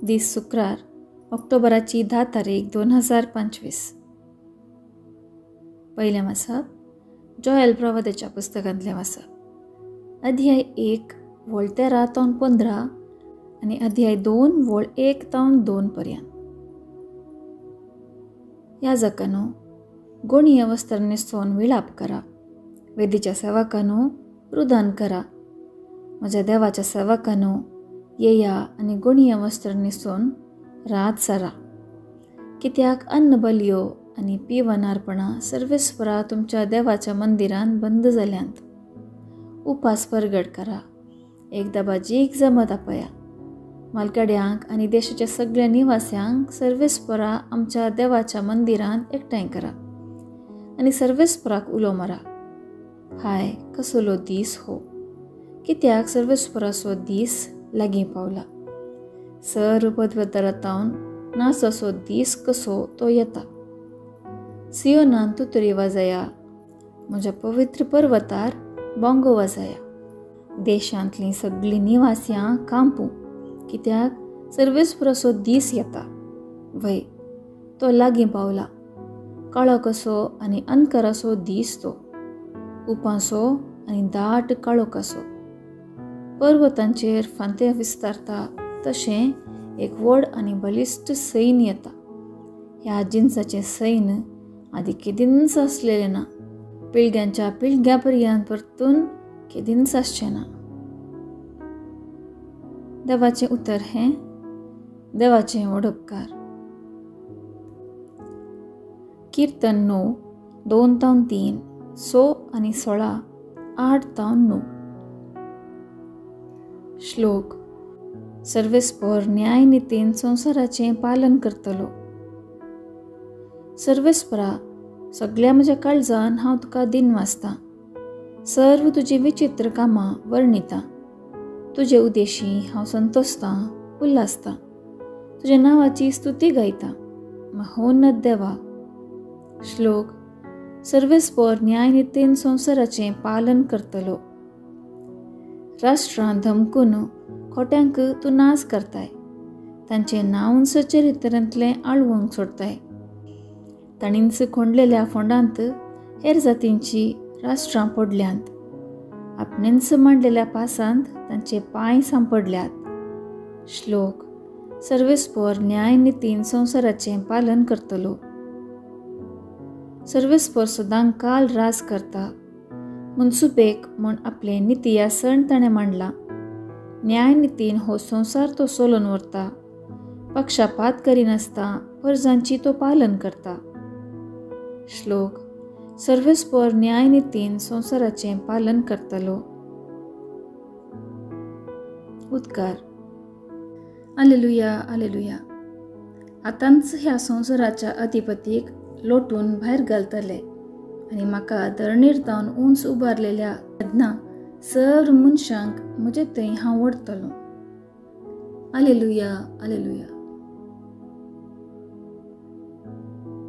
दीस शुक्रार, ऑक्टोबराची 10 तारीख 2025. पयलें वाचप जॉयल प्रवादाच्या पुस्तकांतलें वाचप, अध्याय 1 वळ 13 तावन 15 आनी अध्याय 2 वळ 1 तावन 2 पर्यंत. याजकानो, गोणीय वस्त्र न्हेसोवन विळाप करा, वेदीच्या सेवकानो रुदान करा, म्हज्या देवाच्या सेवकानो येया आनी गोणीय वस्त्र न्हेसोवन रात सारा. कित्याक अन्न बलयो आनी पिवन अर्पणां सर्वेस्परा तुमच्या देवाच्या मंदिरांत बंद जाल्यांत. उपास परगट करा, एकदां भाजीक जमत आपया, मालकड्यांक आनी देशाच्या सगळ्या निवास्यांक सर्वेस्परा आमच्या देवाच्या मंदिरांत एकठांय करा आनी सर्वेस्पराक उलो मारा. हाय कसलो दीस हो, कित्याक सर्वेस्पराचो दीस लागीं पावला. सर्व पदवतरातावन नासो दीस कसो तो येता. सियोनान तुतरी वाजया, म्हज्या पवित्र पर्वतार बोंगो वाजया. देशांतलीं सगळीं निवास्यां कांपूं, कित्याक सर्वेस्पराचो दीस येता. वय तो लागीं पावला. काळो कसो आनी अंधकाराचो दीस तो, उपासो आनी दाट काळो कसो. पर्वतांचेर फांत्या विस्तारता तशें एक व्हड आनी बलिश्ट सैन्य येता. ह्या जिनसाचें सैन्य आदी केदींच आसलेलें ना, पिळग्यांच्या पिळग्या पर्यंत परतून केदींच आसचें ना. देवाचें उतर हें देवाचें व्हड उपकार. किर्तन 9 2 तावन 3, 6 आनी 16, 8 तावन 9. श्लोक. सर्वेस्पर न्याय नितीन संवसाराचें पालन करतलो. सर्वेस्परा, सगळ्या म्हज्या काळजान हांव तुका दिन वाचतां, सर्व तुजी विचित्र कामां वर्णितां. तुजे उदेशी हांव संतोसतां, उल्हासतां, तुज्या नांवाची स्तुती गायतां. महोन्नत देवा. श्लोक. सर्वेस्पर न्याय नितीन संवसाराचें पालन करतलो. राष्ट्रां धमकून खोट्यांक तूं नाश करताय, तांचें नांवच चरित्रांतलें आळवंक सोडताय. ताणींच खोंडलेल्या फोंडांत हेर जातींची राष्ट्रां पडल्यांत, आपणेंच मांडलेल्या पासांत तांचे पांय सांपडल्यात. श्लोक. सर्वेस्पर न्याय नितीन संवसाराचें पालन करतलो. सर्वेस्पर सदां काल राज करता, मनसुपेक म्हूण आपलें नितीयासण ताणें मांडलां. न्याय नितीन हो संवसार तो सोलोवन व्हरता, पक्षपात करिनासता परजांची तो पालन करता. श्लोक. सर्वेस्पर न्याय नितीन संवसाराचें पालन करतलो. उद्गार. आलेलुया, आलेलुया. आतांच ह्या संवसाराच्या अधिपतीक लोटून भायर घालतले आनी म्हाका धरणीर तावन उंच उबारलेल्या तेन्ना सर्व मनशांक म्हजे थंय हांव ओडटलो. आलेलुया, आलेलुया.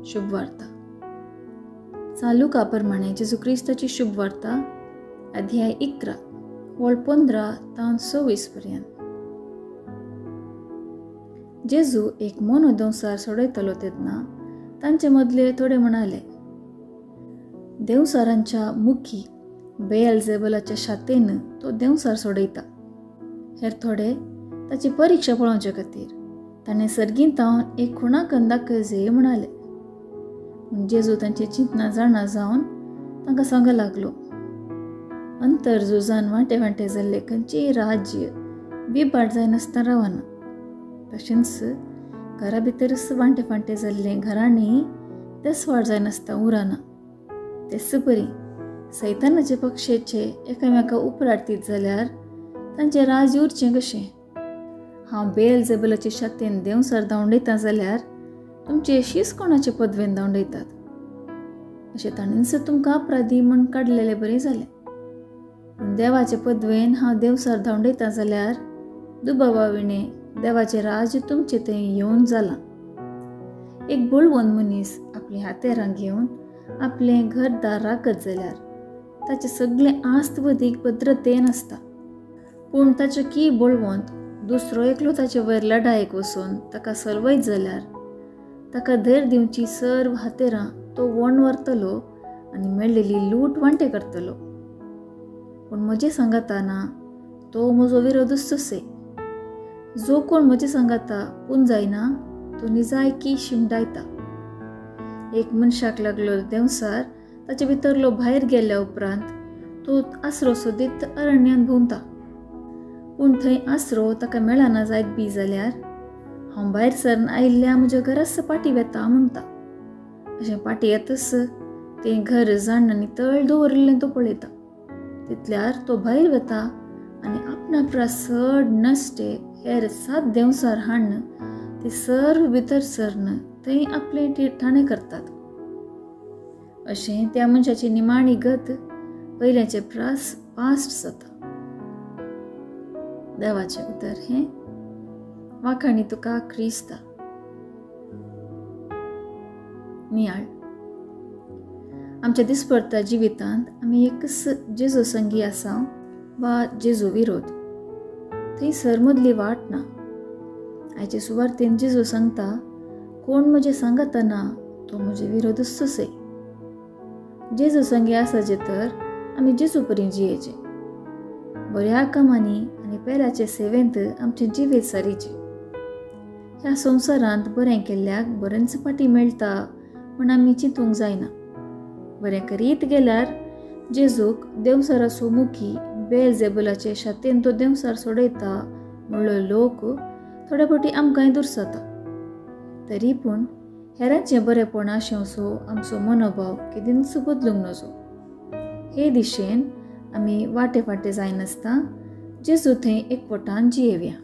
शुभवार्ता. चालुका प्रमाणे जेजू क्रिस्ताची शुभवार्ता, अध्याय 11 वळ 15 तावन 26 पर्यंत. जेजू एक मोनो देंवसार सोडयतलो तेन्ना तांचे मदले थोडे म्हणाले, देंवसारांच्या मुखी बेअल्जेबलाच्या शातेन तो देंवसार सोडयता. हेर थोडे ताची परिक्षा पळोवचे खातीर ताणें सर्गीं तावन एक खुणाकन दाखय म्हणाले. पूण जेजू तांची चिंतना जाणा जावन तांकां सांग लागलो, अंतर झुजान वांटे वांटे जाल्ले खंयचेय राज्य बिबाट जायनासतना रावना. तशेंच घरा भितरच वांटे फांटे जाल्ले घरांनी तेसवाड जायनासतना उरना. तेच परी सैतानाचे पक्षेचे एकामेका उपरार्तीत जाल्यार तांचें राज्य उरचें कशें? हांव बेलजेबलाचे शातेन देंवसार धांवडयता जाल्यार तुमचे शीस कोणाचे पदवेन धांवडयतात? अशें ताणींच तुमकां अपराधी म्हूण काडलेले बरें जालें. पूण देवाचे पदवेन हांव देंवसार धांवडयता जाल्यार दुबावा विणें देवाचें राज्य तुमचे थंय येवन जालां. एक बळवंत मनीस आपलीं हातेरां घेवन आपलें घरदार राखत जाल्यार ताचें सगळें आस्त वदीक भद्रतेन आसता. पूण ताचें की बळवंत दुसरो एकलो ताचे वयर लडायेक वचून ताका सलवयत जाल्यार ताका धैर्य दिवची सर्व हातेरां तो वण व्हरतलो आनी मेळ्ळेली लूट वांटे करतलो. पूण म्हजे सांगाता ना तो म्हजो विरोधूच तसे. जो कोण म्हजे सांगाता पुंजायना तो निजायकी शिमडायता. एक मनशाक लागलो देंवसार ताचे भितरलो भायर गेल्या उपरांत तो आसरो सोदीत अरण्यांत भोंवता. पूण थंय आसरो ताका मेळना जायत बी जाल्यार हांव भायर सरन आयिल्ल्या म्हज्या घराच पाटी वेता म्हणटा. अशें पाटी येतच तें घर जाण आनी तळ दवरिल्लें तो पळयता. तितल्यार तो भायर वता आनी आपणा प्रास चड नश्टे हेर 7 देंवसार हाडून ते सर्व भितर सरन थंय आपलें ठाणें करतात. अशें त्या मनशाची निमाणी गत पयल्याचे प्रास पास्ट जाता. देवाचें उतर हें वाखाणी तुका क्रिस्ता. नियाळ. आमच्या दिसपडता जिवितांत आमी एकच जेजू संगी आसा वा जेजू विरोध. थंय सरमदली वाट ना. आयचे सुवार्तेन जेजू सांगता, कोण म्हजें सांगता ना तो म्हजे विरोधूच तसे. जेजू संगी आसाचे तर आमी जेजू परी जियेचे, बऱ्या कामांनी आनी पेराचे सेवेंत आमचें जिवीत सारीचें. ह्या संवसारांत बरें केल्ल्याक बरेंच फाटी मेळटा म्हूण आमी चिंतूंक जायना. बरें करीत गेल्यार जेजूक देंवसाराचो मुखी बेलजेबुलाचे शातेन तो देंवसार सोडयता म्हणलो लोक थोडे फावटी आमकांय दुरसता. तरी पूण हेरांचें बरेंपण आशेवचो आमचो मनोभाव केदींच बदलूंक नजो. हे दिशेन आमी वाटे फाटे जायनासतना जेजू थंय एकवटान जियेवया.